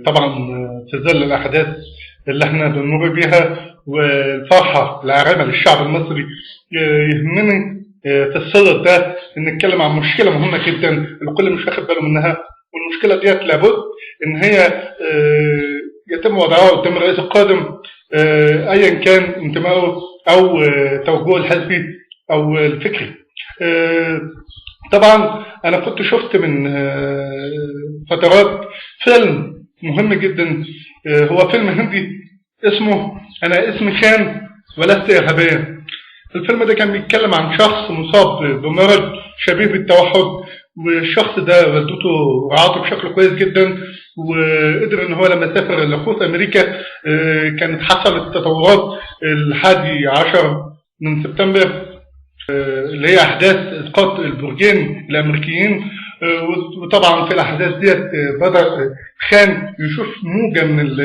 طبعا في ظل الأحداث اللي احنا بنمر بيها والفرحة العارمة للشعب المصري، يهمني في الصدد ده إن نتكلم عن مشكلة مهمة جدا الكل مش واخد باله منها، والمشكلة ديت لابد إن هي يتم وضعها قدام الرئيس القادم، أيا كان انتمائه أو توجهه الحزبي أو الفكري. طبعا انا كنت شفت من فترات فيلم مهم جدا، هو فيلم هندي اسمه انا اسمي خان ولست ارهابيا. الفيلم ده كان بيتكلم عن شخص مصاب بمرض شبيه بالتوحد، والشخص ده والدته رعاته بشكل كويس جدا، وقدر ان هو لما سافر لاخوه في امريكا كانت حصلت تطورات 11 من سبتمبر، اللي هي احداث اسقاط البرجين الامريكيين. وطبعا في الاحداث ديت بدا خان يشوف موجه من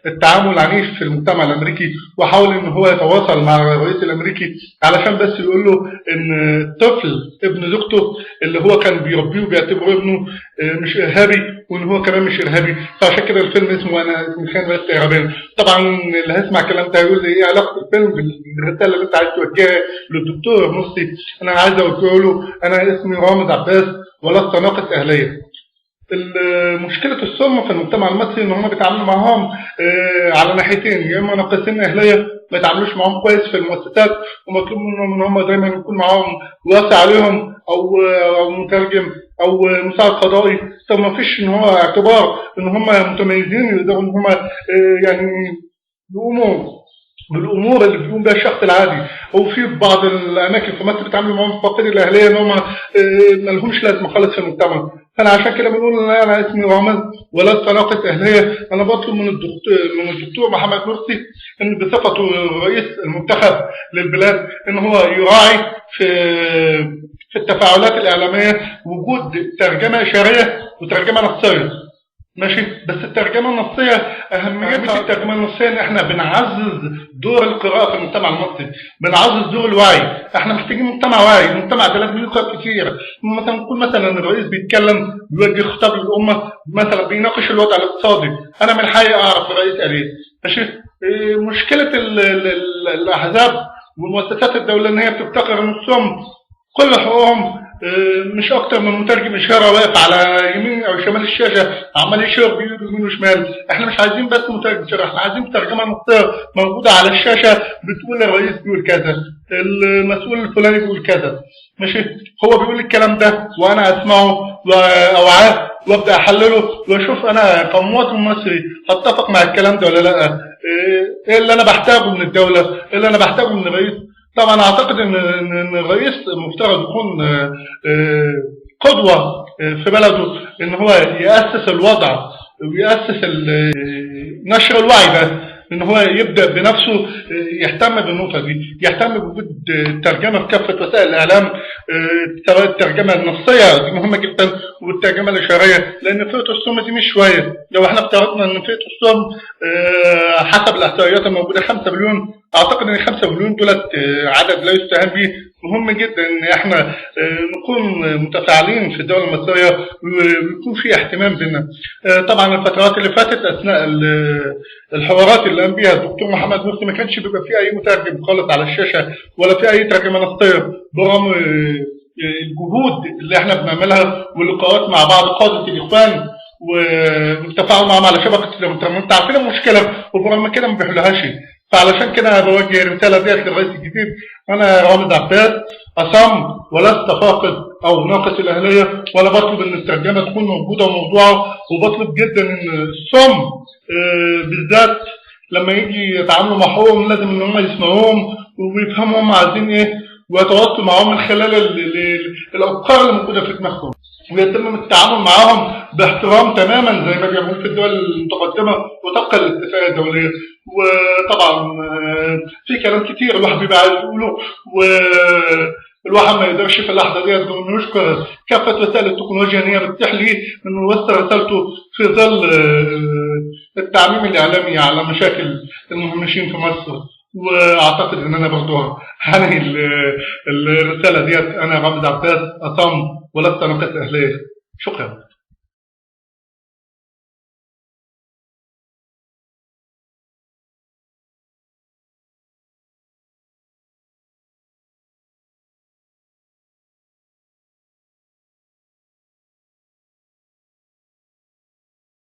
التعامل العنيف في المجتمع الامريكي، وحاول ان هو يتواصل مع الرئيس الامريكي علشان بس يقول له ان الطفل ابن زوجته اللي هو كان بيربيه وبيعتبره ابنه مش ارهابي، وان هو كمان مش ارهابي. فعشان كده الفيلم اسمه انا اسمي خان ولست ارهابيا. طبعا اللي هيسمع الكلام ده هيقول لي ايه علاقة الفيلم بالرسالة اللي انت عايز توجهها للدكتور مرسي؟ انا عايز اوجهه له انا اسمي رامز عباس ولست ناقص اهليه. مشكلة السم في المجتمع المصري ان هم بيتعاملوا معاهم على ناحيتين، يا اما ناقصين اهليه ما يتعاملوش معاهم كويس في المؤسسات، ومطلوب منهم ان هم دايما يكون معاهم واسع عليهم او مترجم او مساعد قضائي. طب ما فيش ان هو اعتبار ان هم متميزين يقدروا ان هم يعني يقوموا بالامور اللي بيقوم بها الشخص العادي. وفي بعض الاماكن في مصر بيتعاملوا معاهم فاقدي الاهلية ان هم ما لهمش لازمه خالص في المجتمع. فانا عشان كده بنقول ان انا اسمي رامز ولست ناقص اهليه. انا بطلب من الدكتور محمد مرسي ان بصفته الرئيس المنتخب للبلاد ان هو يراعي في التفاعلات الاعلامية وجود ترجمه اشاريه وترجمة نصية. ماشي، بس الترجمة النصيه، اهمية الترجمة النصيه ان احنا بنعزز دور القراءة في المجتمع المصري، بنعزز دور الوعي. احنا محتاجين مجتمع واعي، المجتمع ده لازم يقرا كتير. مثلا نقول مثلا الرئيس بيتكلم بيوجه خطاب للامة، مثلا بيناقش الوضع الاقتصادي، انا من حقي اعرف الرئيس قال ايه. ماشي، مشكلة ال ال ال الاحزاب والمؤسسات الدولية ان هي بتفتقر نصهم كل حقوقهم، مش اكتر من مترجم اشارة واقف على يمين او شمال الشاشة عمال يشير بايده يمين وشمال. احنا مش عايزين بس مترجم اشارة، احنا عايزين ترجمه نصية موجودة على الشاشة بتقول الرئيس بيقول كذا، المسؤول الفلاني بيقول كذا. ماشي، هو بيقول الكلام ده وانا اسمعه واوعاه وابدا احلله واشوف انا كمواطن مصري هتفق مع الكلام ده ولا لا، ايه اللي انا بحتاجه من الدولة، ايه اللي انا بحتاجه من الرئيس. طبعا اعتقد ان الرئيس المفترض يكون قدوة في بلده، ان هو ياسس الوضع وياسس نشر الوعي ده، ان هو يبدا بنفسه يهتم بالنقطة دي، يهتم بوجود ترجمه في كافة وسائل الاعلام، سواء الترجمة النصيه دي مهمة جدا والترجمة الاشاريه، لان فئة الصم دي مش شوية. لو احنا افترضنا ان فئة الصم حسب الاحصائيات الموجودة 5 مليون، اعتقد ان 5 مليون دولت عدد لا يستهان به. مهم جدا ان احنا نكون متفاعلين في الدولة المصرية ويكون في اهتمام بنا. طبعا الفترات اللي فاتت اثناء الحوارات اللي قام بيها الدكتور محمد مرسي ما كانش بيبقى فيه اي مترجم خالص على الشاشة ولا في اي ترجمه نصية، برغم الجهود اللي احنا بنعملها واللقاءات مع بعض قاده الاخوان والتفاعل معهم على شبكة الانترنت. عارفين المشكلة وبرغم كده ما بيحلوهاش. فعلشان كده انا بوجه الرسالة ديت للرئيس الجديد: انا رامز عباس اصم ولست فاقد او ناقص الاهلية، ولا بطلب ان الترجمة تكون موجودة وموضوعه، وبطلب جدا ان الصم بالذات لما يجي يتعاملوا مع حقوقهم لازم ان هم يسمعوهم ويفهموا هم عايزين ايه، ويتواصلوا معاهم من خلال الافكار اللي موجودة في دماغهم، ويتم التعامل معاهم باحترام تماما زي ما بيعملوا في الدول المتقدمة وطبقا للاتفاقيه الدولية. وطبعا في كلام كتير الواحد بيبقى عايز يقوله، والواحد ما يقدرش في اللحظة ديت انه يشكر كافة وسائل التكنولوجيا ان هي بتتيح ليه انه يوصل رسالته في ظل التعميم الاعلامي على مشاكل المهمشين في مصر. واعتقد ان انا برضه هنهي الرسالة ديت: انا رامز عباس اصم ولست ناقص اهليه. شكرا.